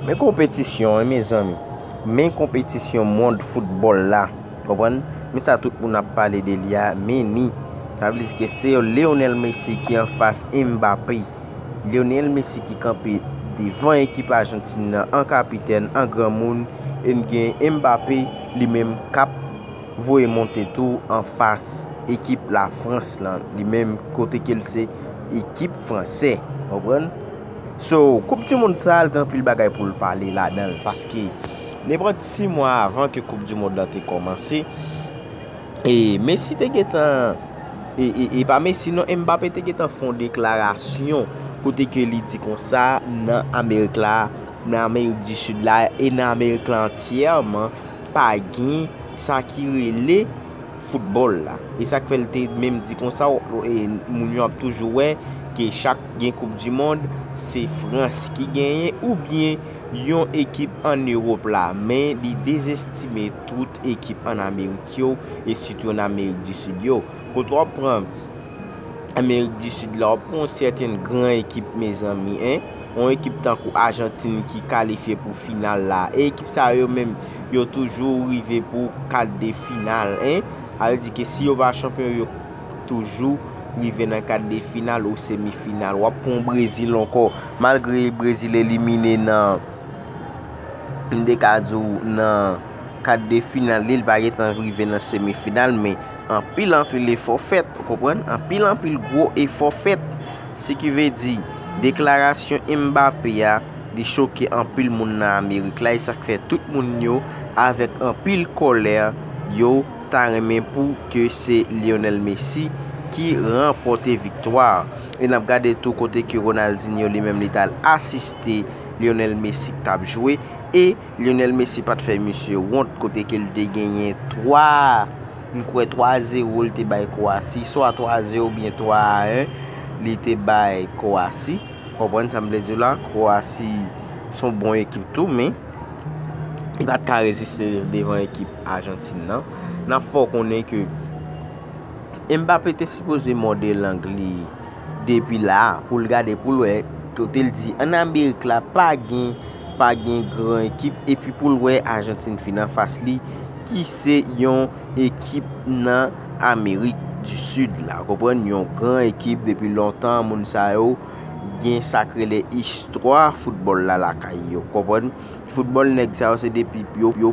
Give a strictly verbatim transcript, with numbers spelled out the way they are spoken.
Men konpetisyon an, mezanmi. Men konpetisyon mond foutbòl la. Konprann? Men sa tout moun ap pale de li a, men ni. Sa vle di ke se Lionel Messi ki anfas Mbappé. Lionel Messi ki kanpe devan ekip Ajantin nan an kapitèn, an granmoun, e n gen Mbappé li menm k ap voye monte tou anfas ekip Lafrans lan, li menm kote ke l se ekip fransè. Konprann? So, koup di mond sa a, l gen anpil bagay pou l pale ladan l, paske nenpòt sis mwa avan ke koup di mond lan te kòmanse, e Messi te gentan, e, e, e pa Messi non, Mbappé te gentan fè yon deklarasyon kote ke li di konsa, nan Amerik la, nan Amerik di Sid la e nan Amerik la antyèman, pa gen sa ki rele foutbòl la. E sa k fè l te menm di konsa, e, moun yo ap toujou wè ke chak gen koup di mond, se Frans ki genyen oubyen yon ekip ann Ewòp la. Men li dezestime tout ekip ann Amerik yo, e sitou ann Amerik di Sid yo. Kote w ap pran Amerik di Sid la, w ap pran yon sèten gran ekip, mezanmi, en. Yon ekip tankou Ajantin ki kalifye pou final la. E ekip sa yo menm, yo toujou rive pou kad de final, en. Sa vle di ke si yo pa chanpyon, yo toujou rive nan kad de final ou semi final. W ap pran Brezil ankò. Malgre Brezil elimine nan, m te ka di w, nan kad de final li, li pa gentan rive nan semi final, men anpil, anpil efò fèt, ou konprann? Anpil, anpil gwo efò fèt. Se ki vle di, deklarasyon Mbappé a, li choke anpil moun nan Amerik la, e sa k fè tout moun yo, avèk anpil kòlè, yo ta renmen pou ke se Lionel Messi ki ranpòte viktwa. E n ap gade tou kote ke Ronaldinho li menm li t al asiste Lionel Messi k t ap jwe. E Lionel Messi pa t fè misye wont kote ke l te genyen twa, m kwè twa zewo l te bay Kwasi, swa twa zewo oubyen twa a en li te bay Kwasi. Konprann sa m vle di w la? Kwasi se yon bon ekip tou, men li pa t ka reziste devan ekip Ajantin nan. N ap fè w konnen ke Mbappé te sipoze mòde lang li depi la a pou l gade, pou l wè, kote l di ann Amerik la pa gen, pa gen gran ekip, epi pou l wè Ajantin fin anfas li, ki se yon ekip nan Amerik di Sid la. Konprann? Yon gran ekip depi lontan, moun sa yo gen sa k rele istwa foutbòl la lakay yo. Konprann? Foutbòl nèg sa yo se depi yo, yo